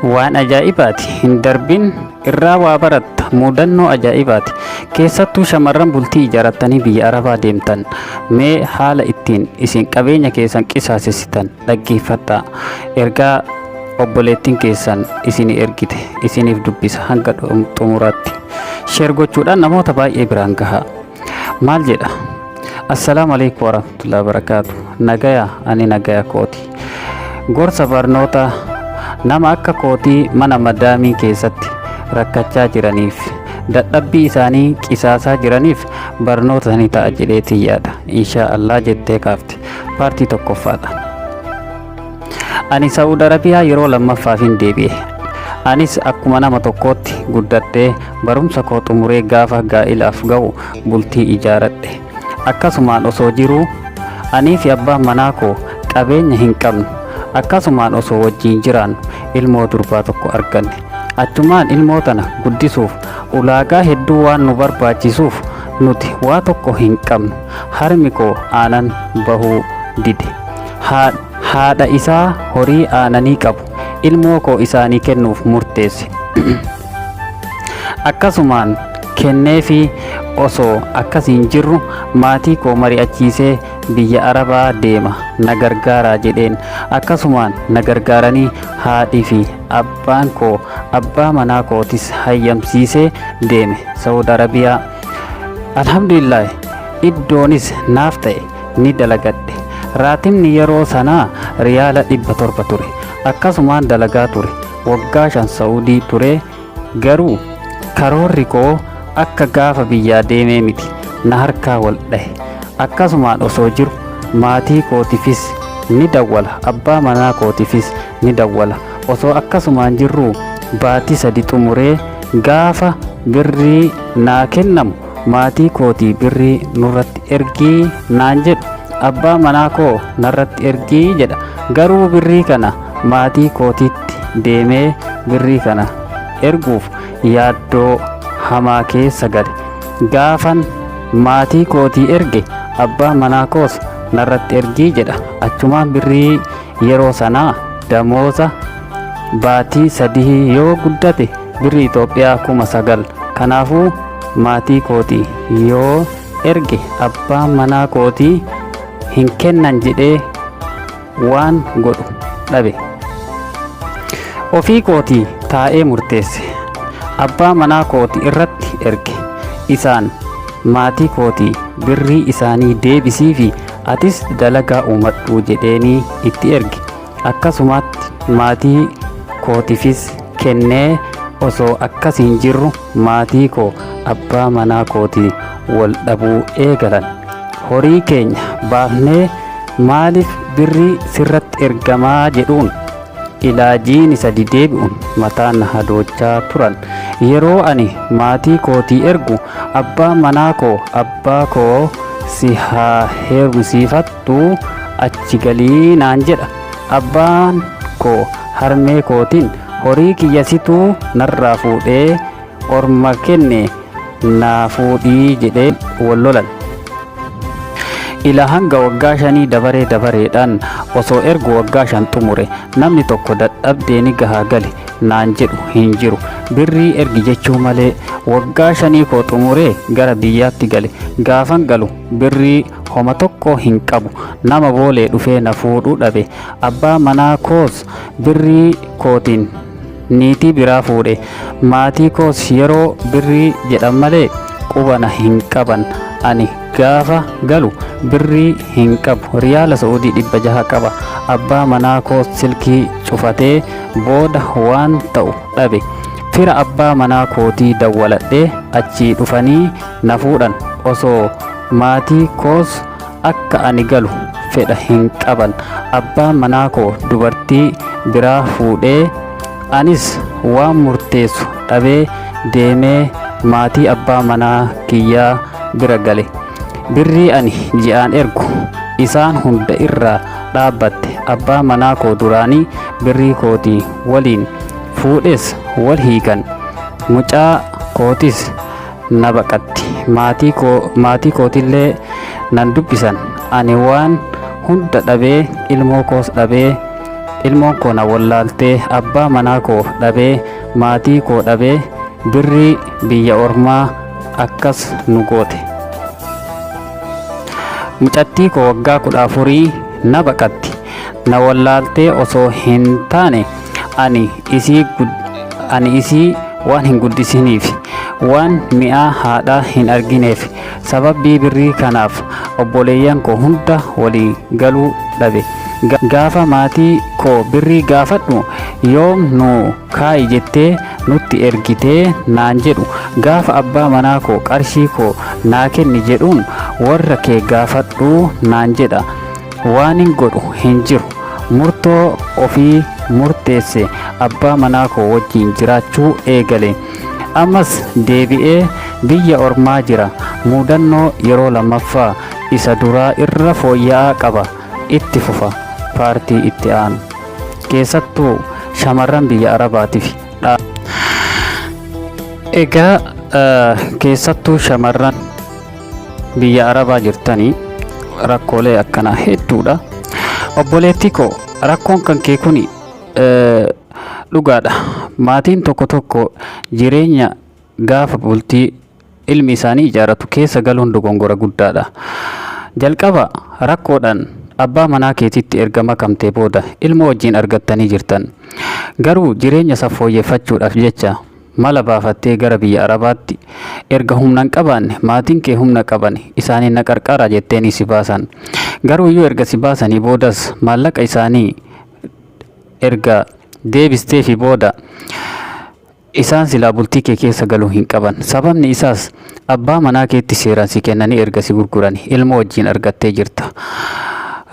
Waan ajaa'ibaati hin darbin irraa waa baratta mudannoo ajaa'ibaati keessattuu shamarran bultii ijaarrattanii biyya arabaa deemtan mee haala ittiin isin qabeenya keessan qisaasessitan dhaggeeffadhaa ergaa obboleettiin keessan isinii ergite isiniif dubbisa hanga xumuraatti sheer gochuudhaan namoota baay'ee biraan gahaa maal jedha assalaamu alaikum warahmatullahi wabarakaatu nagaya ani nagaya kooti gorsa barnoota nama akka kootii mana madaamii keessatti rakkachaa jiraniif dadhabbii isaanii qisaasaa jiraniif barnoota ni ta'a jedheetiin yaada inshaa allah jettee kaafte paartii tokkoffaadha Ani Sa'ud Arabiyaa yeroo lammaffaafin deebi'e. Anis akkuma nama tokkootti guddadhee barumsa koo xumuree gaafa gaa'ilaaf ga'u bultii ijaaradhe. Akkasumaan osoo jiruu anii fi abbaan manaa koo qabeenya hin qabnu. Akkasumaan osoo wajjin jiraannu ilmoo durbaa tokko arganne. Achumaan ilmoo tana guddisuuf ulaagaa hedduu waan nu barbaachisuuf nuti waa tokko hin qabnu. Harmi koo aanan bahuu dide. Haadha isaa horii aananii qabu ilmoo koo isaanii kennuuf murteesse. Akkasumaan kenneefii osoo akkasiin jirru maatii koo mari'achiisee biyya Arabaa deema na gargaaraa jedheen. Akkasumaan na gargaaranii haadhi fi abbaan koo abbaa manaa kootis hayyamsiisee deeme Saudi Arabiyaa. Alhamdulillah iddoonis naaf ta'e ni dalagadhe. Raatimni yeroo sanaa riyaala 700 ture. Akkasumaan dalagaa ture. Waggaa 5 Sa'udii ture garuu karoorri koo akka gaafa biyyaa deemee miti. Na harkaa wal dhahe. Akkasumaan osoo jiru maatii kootifis ni dawwala abbaa manaa kootifis ni dawwala. Osoo akkasumaan jirruu baatii 3 xumuree gaafa birrii naa kennamu maatii kootii birrii nurratti ergii naan jedhu abbaa manaa koo narratti ergii jedha garuu birrii kana maatii kootiitti deemee birrii kana erguuf yaaddoo hamaa keessa gale gaafan maatii kootii erge abbaa manaa koos narratti ergii jedha achumaan birrii yeroo sanaa damooza baatii sadihii yoo guddate birri Itoophiyaa 9,000 kanaafuu maatii kootii yoo erge abbaan manaa kootii hin kennan jedhee waan godhu dhabe. Ofii kootii taa'ee murteesse. Abbaa manaa kooti irratti erge. Isaan maatii kootii birrii isaanii deebisiifi atis dalagaa uumadhu jedheenii itti erge. Akkasumaatti maatii kootifis kennee osoo akkasiin jirru maatii koo abbaa manaa kootiin wal dhabuu eegalan. Horii keenya baafnee maaliif birrii sirratti ergamaa jedhuun ilaa jiini sadi deebi'uun mataa na hadoochaa turan. Yeroo ani maatii kootii ergu abbaa manaa koo abbaa koo si haa heerumsiifattu achi galii naan jedha. Abbaan koo harmee kootiin horii kiyya situu narraa fuudhee orma kenne naa fuudhii jedhee wal lolan. Ila hanga waggaa shanii dabaree dabareedhaan osoo ergu waggaa 5 xumure namni tokko dadhabdee ni gahaa gali naan jedhu hin jiru. Birrii ergi jechuu malee waggaa shanii koo xumuree gara biyyaatti gale. Gaafan galu birrii homa tokko hin qabu. Nama boolee dhufee na fuudhu dhabe. Abbaa manaa koos birrii kootiin niitii biraa fuudhe. Maatii koos yeroo birrii jedhan malee quba na hin qaban. Ani gaafa galu birrii hin qabu. Riyaala Sa'uudii 600 qaba. Abbaa manaa koos silkii cufatee booda waan ta'u dhabe. Fira abbaa manaa kootii dawwaladhee achii dhufanii na fuudhan. Osoo maatii koos akka ani galu fedha hin qaban. Abbaan manaa koo dubartii biraa fuudhee anis waan murteessu dhabee deemee maatii abbaa manaa kiyyaa bira gale. Birrii ani ji'aan ergu isaan hunda irraa dhaabbatte. Abbaa manaa koo duraanii birrii kootii waliin fuudhes wal hiikan. Mucaa kootis na baqatti. Maatii koo maatii kootillee nan dubbisan. Ani waan hunda dhabee ilmoo koos dhabee Ilmoon koo na wallaaltee, abbaa manaa koo dhabee, maatii koo dhabee, birrii biyya ormaa akkas nu goote. Mucattii koo waggaa 14 na baqatti. Na wallaaltee osoo hin taane ani isii ani isii waan hin guddisiniif, waan mi'aa haadhaa hin argineef. Sababbii birrii kanaaf obboleeyyan koo hunda walii galuu dhabe. Gaafa maatii koo birrii gaafadhu, yoom nu kaa'i jettee nutti ergitee naan jedhu. Gaafa abbaa manaa koo qarshii koo naa kenni jedhuun, warra kee gaafadhuu naan jedha. Waanin godhu hin jiru. Murtoo ofii murteesse, abbaa manaa koo wajjin jiraachuu eegale. Ammas deebi'ee biyya ormaa jira. Muudannoo yeroo lammaffaa isa duraa irra fooyya'aa qaba. Itti fufa paartii itti aanu. Keessattuu shamarran biyya Arabaatiif. Egaa keessattuu shamarran biyya Arabaa jirtanii rakkoolee akkanaa hedduudha. Obboleettii koo, rakkoon kan kee kuni dhugaadha. Maatiin tokko tokko jireenya gaafa bultii ilmi isaanii ijaarratu keessa galuun dogongora guddaadha. Jalqaba rakkoodhaan abbaa manaa keetitti erga makamtee booda ilmoo wajjin argattanii jirtan. Garuu jireenya isa fooyyeffachuudhaaf jecha mala baafattee gara biyya Arabaatti erga humna hin qabaanne, maatiin kee humna qaban isaanii na qarqaara jetteeni si baasan. Garuu iyyuu erga si baasanii boodas, maallaqa isaanii erga deebisteefi booda, isaan silaa bultii kee keessa galuu hin qaban. Sababni isaas abbaa manaa keetti seeraan si kennanii erga si gurgurani ilmoo wajjin argattee jirta.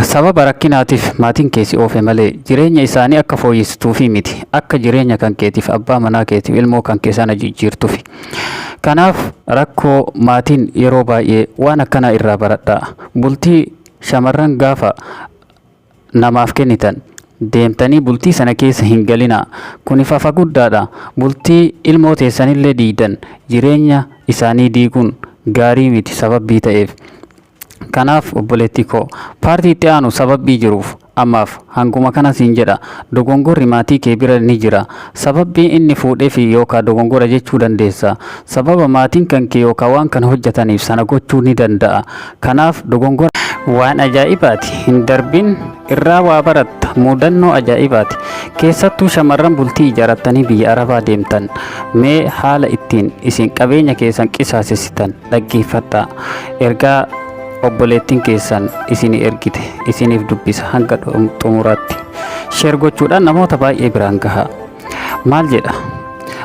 Sababa rakkinaatiif maatiin kee si oofe malee jireenya isaanii akka fooyyessituufi miti. Akka jireenya kan keetiif, abbaa manaa keetiif, ilmoo kan kee sana jijjiirtufi. Kanaaf rakkoo maatiin yeroo baay'ee waan akkanaa irraa baradhaa. Bultii shamarran gaafa namaaf kennitan deemtanii bultii sana keessa hin galinaa. Kuni fafa guddaadha. Bultii ilmoo teessanillee diigdan, jireenya isaanii diiguun gaarii miti sababbii ta'eef. Kanaaf obboleettii koo, paartii itti aanu sababbii jiruuf ammaaf hanguma kana siin jedha. Dogongorri maatii kee bira ni jira. Sababbii inni fuudheefi yookaan dogongora jechuu dandeessa. Sababa maatiin kan kee yookaan waan kana hojjetaniif sana gochuu ni danda'a. Kanaaf dogongora waan ajaa'ibaati. Hin darbin, irraa waa baratta. Mudannoo ajaa'ibaati. Keessattuu shamarran bultii ijaarrattanii biyya Arabaa deemtan, mee haala ittiin isin qabeenya keessan qisaasessitan dhaggeeffadhaa. Ergaa obboleettiin keessan isinii ergite isiniif dubbisa hanga xumuraatti. Share gochuudhaan namoota baay'ee biraan gahaa. Maal jedha?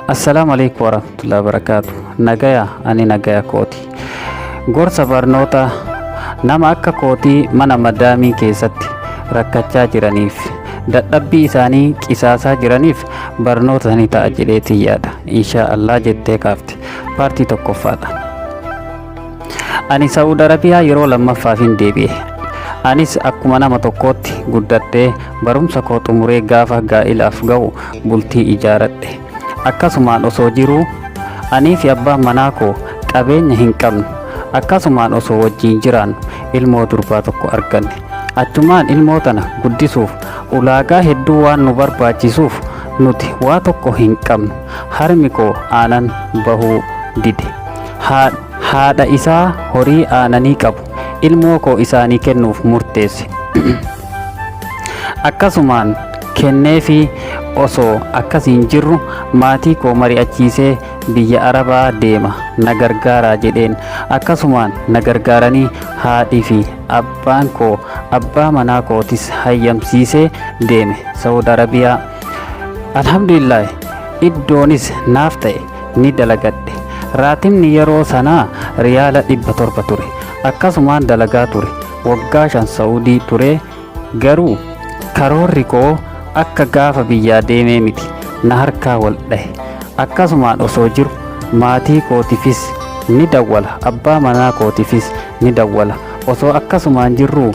Assalaamu alaikum warahmatullahi wabarakaatu. Nagaya, ani nagaya kooti. Gorsa barnoota nama akka kootii mana madaamii keessatti rakkachaa jiraniif, dadhabbii isaanii qisaasaa jiraniif barnoota ni ta'a jedheetii yaada. Inshaa Allah jettee kaafte. Paartii tokkoffaadha. Ani Saa'ud Arabiyaa yeroo lammaffaafin deebi'e. Anis akkuma nama tokkootti guddadhee, barumsa koo xumuree, gaafa gaa'ilaaf ga'u bultii ijaaradhe. Akkasumaan osoo jiruu, anii fi abbaan manaa koo qabeenya hin qabnu. Akkasumaan osoo wajjin jiraannu ilmoo durbaa tokko arganne. Achumaan ilmoo tana guddisuuf ulaagaa hedduu waan nu barbaachisuuf, nuti waa tokko hin qabnu. Harmi koo aanan bahuu dide. Haadha isaa horii aananii qabu ilmoo koo isaanii kennuuf murteesse. Akkasumaan kenneefi osoo akkasiin jirru, maatii koo mari'achiisee biyya Arabaa deema, na gargaaraa jedheen. Akkasumaan na gargaaranii, haadhi fi abbaan koo abbaa manaa kootis hayyamsiisee deeme Saudi Arabiyaa. Alhamdulillah, iddoonis naaf ta'e, ni dalagadhe. Raatimni yeroo sanaa riyaala 700 ture. Akkasumaan dalagaa ture. Waggaa 5 Saudii ture. Garuu karoorri koo akka gaafa biyyaa deemee miti, na harkaa wal dhahe. Akkasumaan osoo jiru, maatii kootifis ni dawwala, abbaa manaa kootifis ni dawwala. Osoo akkasumaan jirruu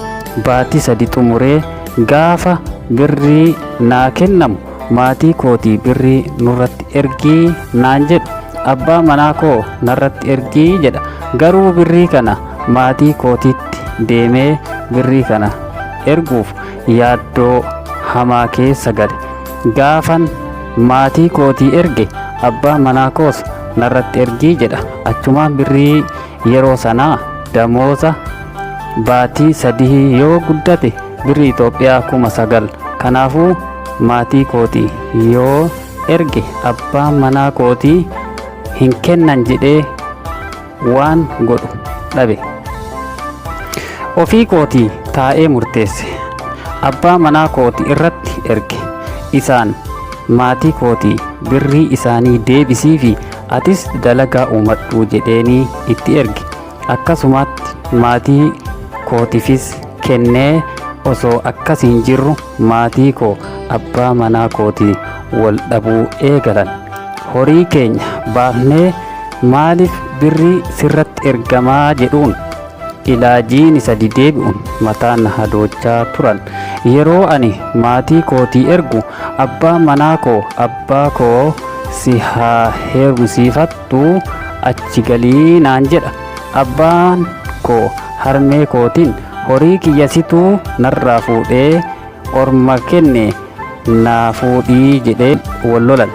baatii 3 xumuree gaafa birrii naa kennamu, maatii kootii birrii nurratti ergii naan jedhu, abbaa manaa koo narratti ergii jedha. Garuu birrii kana maatii kootiitti deemee birrii kana erguuf yaaddoo hamaa keessa gale. Gaafan maatii kootii erge abbaa manaa koos narratti ergii jedha. Achumaan birrii yeroo sanaa damooza baatii 3 yoo guddate birrii Itoophiyaa 9,000. Kanaafuu maatii kootii yoo erge abbaa manaa kootii hin kennan jedhee waan godhu dhabe. Ofii kootii taa'ee murteesse. Abbaa manaa kooti irratti erge. Isaan maatii kootii birrii isaanii deebisiifi atis dalagaa uumadhu jedheenii itti erge. Akkasumatti maatii kootifis kennee osoo akkasiin jirru maatii koo abbaa manaa kootii wal dhabuu eegalan. Horii keenya baafnee maaliif birrii sirratti ergamaa jedhuun ilaajiin sadi deebi'uun mataa na hadoochaa turan. Yeroo ani maatii kootii ergu abbaa manaa koo abbaa koo si haa heerumsiifattu achi galii naan jedha. Abbaan koo harmee kootiin horii kiyya situu narraa fuudhee orma kenne naa fuudhii jedhee wal lolan.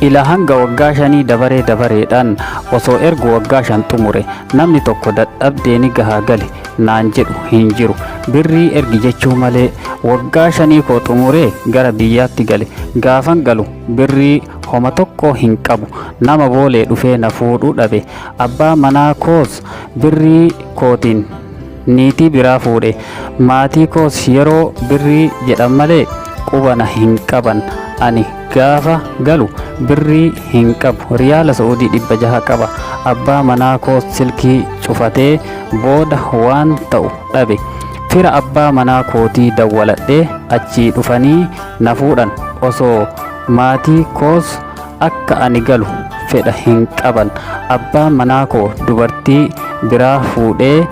Ila hanga waggaa 5 dabaree dabareedhaan osoo ergu waggaa 5 xumure namni tokko dadhabdee ni gahaa gali naan jedhu hin jiru. Birrii ergi jechuu malee waggaa 5 koo xumuree gara biyyaatti gale. Gaafan galu birrii homa tokko hin qabu. Nama boolee dhufee na fuudhuu dhabe. Abbaa manaa koos birrii kootiin niitii biraa fuudhe. Maatii koos yeroo birrii jedhan malee quba na hin qaban. Ani gaafa galu birrii hin qabu. Riyaala Sa'uudii 600 qaba. Abbaa manaa koos silkii cufatee booda waan ta'u dhabe. Fira abbaa manaa kootii dawwaladhee achii dhufanii na fuudhan. Osoo maatii koos akka ani galu fedha hin qaban. Abbaan manaa koo dubartii biraa fuudhee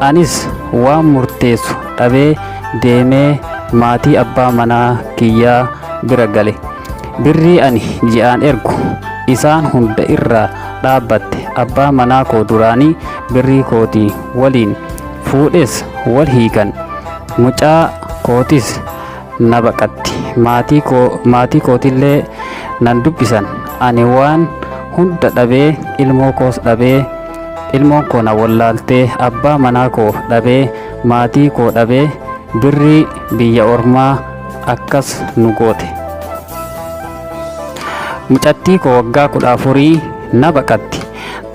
anis waan murteessu dhabee deemee maatii abbaa manaa kiyyaa bira gale. Birrii ani ji'aan ergu isaan hunda irraa dhaabbatte. Abbaa manaa koo duraanii birrii kootii waliin fuudhes wal hiikan. Mucaa kootis na baqatti. Maatii koo maatii kootillee nan dubbisan. Ani waan hunda dhabee ilmoo koos dhabee ilmoon koo na wallaaltee abbaa manaa koo dhabee maatii koo dhabee birrii biyya ormaa akkas nu goote. Mucattii koo waggaa 14 na baqatti.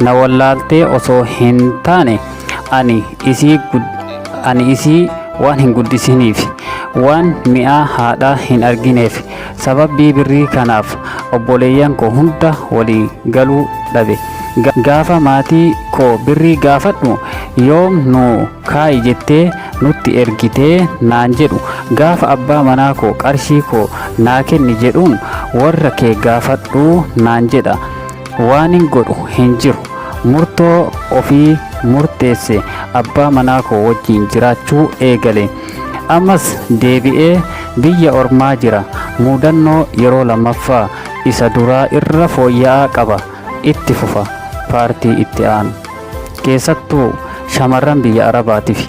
Na wallaaltee osoo hin taane ani isii ani isii waan hin guddisiniif waan mi'aa haadhaa hin argineef sababii birrii kanaaf obboleeyyan koo hunda walii galuu dhabe. Gaafa maatii koo birrii gaafadhu yoom nu kaa'i jettee nutti ergitee naan jedhu. Gaafa abbaa manaa koo qarshii koo naa kenni jedhuun warra kee gaafadhuu naan jedha. Waanin godhu hin jiru. Murtoo ofii murteesse abbaa manaa koo wajjin jiraachuu eegale. Ammas deebi'ee biyya ormaa jira. Muudannoo yeroo lammaffaa isa duraa irra fooyya'aa qaba. Itti fufa paartii itti aanu. Keessattuu shamarran biyya Arabaatiif.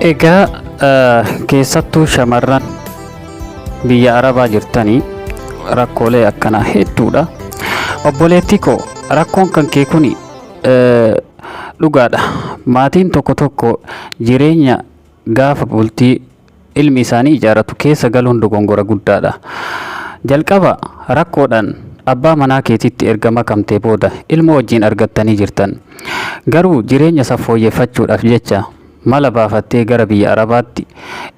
Egaa keessattuu shamarran biyya Arabaa jirtanii rakkoolee akkanaa hedduudha. Obboleettii koo, rakkoon kan kee kuni dhugaadha. Maatiin tokko tokko jireenya gaafa bultii ilmi isaanii ijaarratu keessa galuun dogongora guddaadha. Jalqaba rakkoodhaan abbaa manaa keetiitti erga makamtee booda ilmoo wajjin argattanii jirtan. Garuu jireenya isa fooyyeffachuudhaaf jecha mala baafattee gara biyya Arabaatti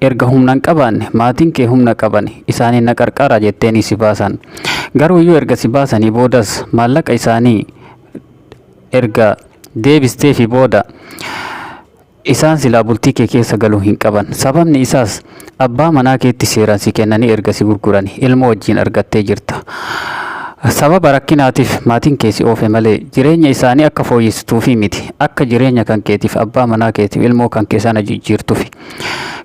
erga humna hin qabaanne maatiin kee humna qaban isaaniin na qarqaaraa jetteenii si baasan. Garuu iyyuu erga si baasanii boodas maallaqa isaanii erga deebisteefi booda isaan silaa bultii kee keessa galuu hin qaban. Sababni isaas abbaa manaa keetti seeraan si kennanii erga si gurgurani ilmoo wajjin argattee jirta. Sababa rakkinaatiif maatiin kee si oofe malee jireenya isaanii akka fooyyessituufi miti. Akka jireenya kan keetiif abbaa manaa keetiif ilmoo kan kee sana jijjiirtufi.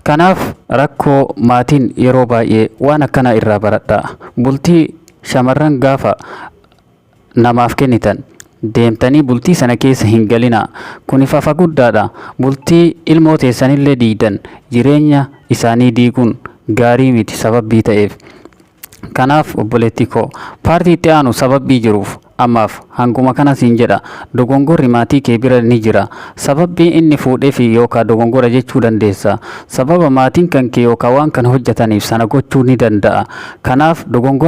Kanaaf rakkoo maatiin yeroo baay'ee waan akkanaa irraa baradhaa. Bultii shamarran gaafa namaaf kennitan Deemtanii bultii sana keessa hin galinaa. Kuni fafa guddaadha. Bultii ilmoo teessanillee diigdan. Jireenya isaanii diiguun gaarii miti sababbii ta'eef. Kanaaf obboleettii koo, part itti aanu sababbii jiruuf ammaaf hanguma kana siin jedha. Dogongorri maatii kee bira ni jira. Sababbii inni fuudheefi yookaan dogongora jechuu dandeessa. Sababa maatiin kan kee yookaan waan kana hojjetaniif sana gochuu ni danda'a. Kanaaf dogongora